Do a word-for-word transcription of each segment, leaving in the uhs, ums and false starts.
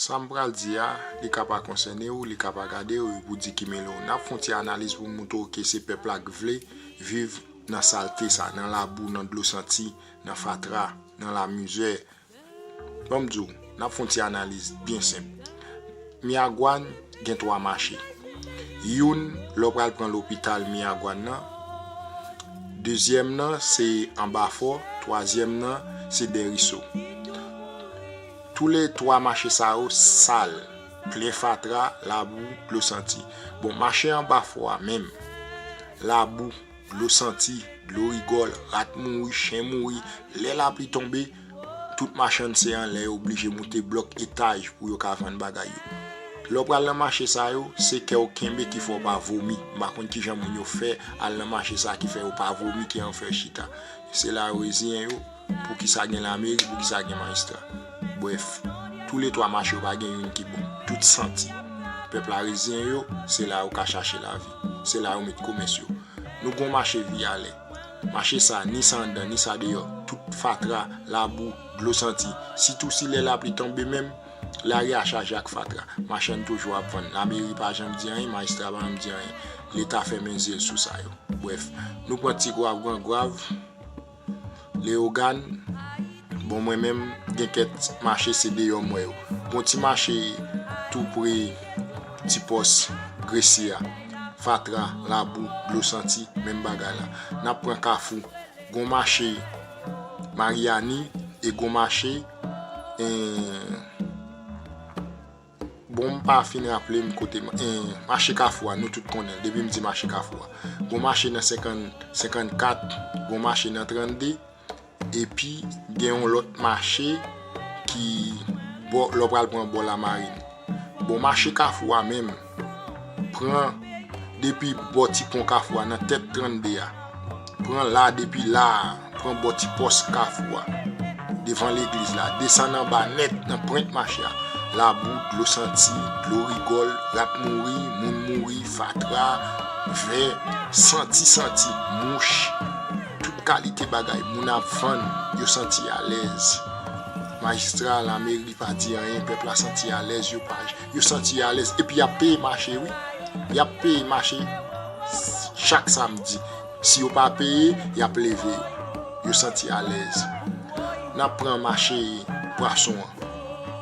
Sa m pral di a, li ka pa konsène w, li ka pa gade w, epi w di ki mele w. N ap fè yon ti analiz pou m montre w ke se pèp la k vle viv nan salte sa, nan labou, nan dlo santi, nan fatra, nan lamizè. Ban m di w, n ap fè yon ti analiz byen senp. Miragwàn gen twa mache. Youn, lè w pral pran lopital Miragwàn nan. Dezyèm nan, se anba fò. Twazyèm nan, se dèriso. Toulètwa mache sa yo sal, plen fatra, labou, dlo santi. Bon, mache anba fò a menm, labou, dlo santi, dlo rigòl, rat mouri, chen mouri, lè lapli tonbe, tout machann se anlè yo oblije moute blòk etaj pou yo ka vann bagay yo. Lè w pral nan mache sa yo, se kè w kenbe ki fè w pa vomi. M pa konn kijan moun yo fè al nan mache sa ki fè yo pa vomi, ki anfè chita. Se la yo reziyen yo. Poukisa gen lameri, poukisa gen majistra? Brèf, toulètwa mache yo pa gen youn ki bon. Tout santi. Pèp la reziyen yo, se la yo ka chache lavi. Se la yo met komès yo. Nou gon mache Viyalè. Mache sa, ni sa anndan, ni sa deyò. Tout fatra, labou, dlo santi. Sitou si lè lapli tonbe menm, lari a chaje ak fatra. Machann toujou ap vann. Lameri pa janm di anyen, majistra pa janm di anyen. Leta fèmen zye l sou sa yo. Brèf, nou pran Ti Gwav, Gran Gwav, Leyogàn. Bon, mwen menm, gen kèk mache se deyò m wè yo. Gon ti mache tou pre ti pòs Gresye a. Fatra, labou, dlo santi, menm bagay la. N ap pran Kafou. Gon mache Maryani e gon mache, en, bon, m pa fin raple m kote, en, mache Kafou a, nou tout konnen l. Depi m di mache Kafou a. Gon mache nan senkant, senkannkat, gon mache nan trannde, epi gen yon lòt mache ki bò, lè w pral pran bò Lamarin. Bon, mache Kafou a menm, pran depi bò ti pon Kafou a, nan tèt trannde a. Pran la, depi la a, pran bò ti pòs Kafou a, devan legliz la. Desann anba nèt, nan pwent mache a. Labou, dlo santi, dlo rigòl, rat mouri, moun mouri, fatra, vè, santi, santi, mouch, tout kalite bagay. Moun ap vann, yo santi alèz. Majistra, lameri pa di anyen, pèp la santi alèz, yo pa, yo santi alèz. Epi y ap peye mache, wi. Y ap peye mache chak samdi. Si yo pa peye, y ap leve yo. Yo santi alèz. N ap pran mache pwason an,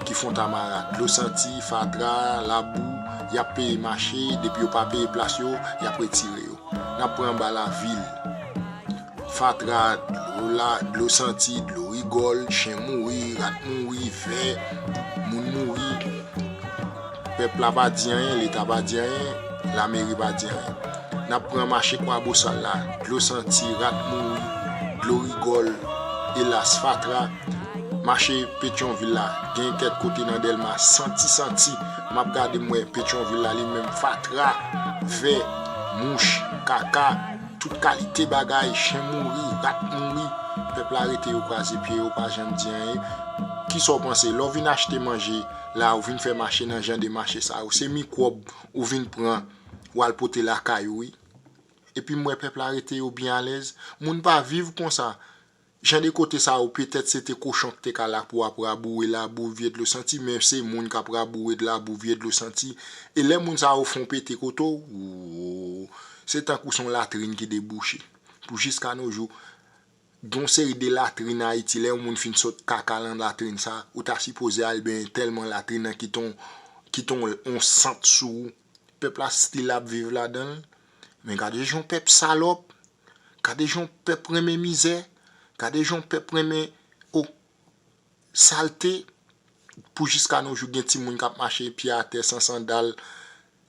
ki Fontamara. Dlo santi, fatra, labou, y ap peye mache. Depi yo pa peye plas yo, y ap retire yo. N ap pran anba lavil. Fatra, dlo la, dlo santi, dlo rigòl, chen mouri, rat mouri, vè, moun mouri. Pèp la pa di anyen, leta pa di anyen, lameri pa di anyen. N ap pran mache Kwabosal la, dlo santi, rat mouri, dlo rigòl, elas, fatra. Mache Petyonvil la, gen kèk kote nan Dèlma, santi, santi. M ap gade, m wè Petyonvil la, li menm, fatra, vè, mouch, kaka, tout kalite bagay, chen mouri, rat mouri. Pèp la rete, yo kwaze pye, yo pa janm di anyen. Kisa w panse? Lè w vin achte manje la, ou vin fè mache nan jan de mache sa yo, se mikwòb ou vin pran, w al pote lakay ou, wi. Epi m wè pèp la rete, yo byen alèz. Moun pa viv konsa. Jan de kote sa yo, petèt se te kochon ki te ka la pou ap raboure labou, vye dlo santi, men se moun k ap raboure labou, vye dlo santi. E lè moun sa yo fè yon pete kote w, woo, se tankou se yon latrin ki debouche. Pou jiska no jou, gen yon seri de latrin Ayiti, lè yon moun fin sot kaka nan latrin sa, ou ta sipoze al benyen tèlman latrin nan kite yon, kite yon, yon sant sou ou. Pèp la still ap viv ladan l. Men gade jan yon pèp salòp. Gade jan yon pèp renmen mizè. Gade jan yon pèp renmen, o, salte. Pou jiska no jou, gen timoun k ap mache pye atè, san sandal,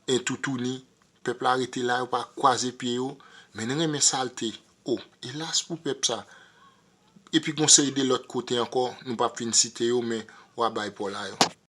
en toutouni. Pèp la rete la, yo pa kwaze pye yo. Men n renmen salte. O, elas pou pèp sa. Epi gon seri de lòt kote ankò, nou p ap fin site yo, men w a bay pa w la yo.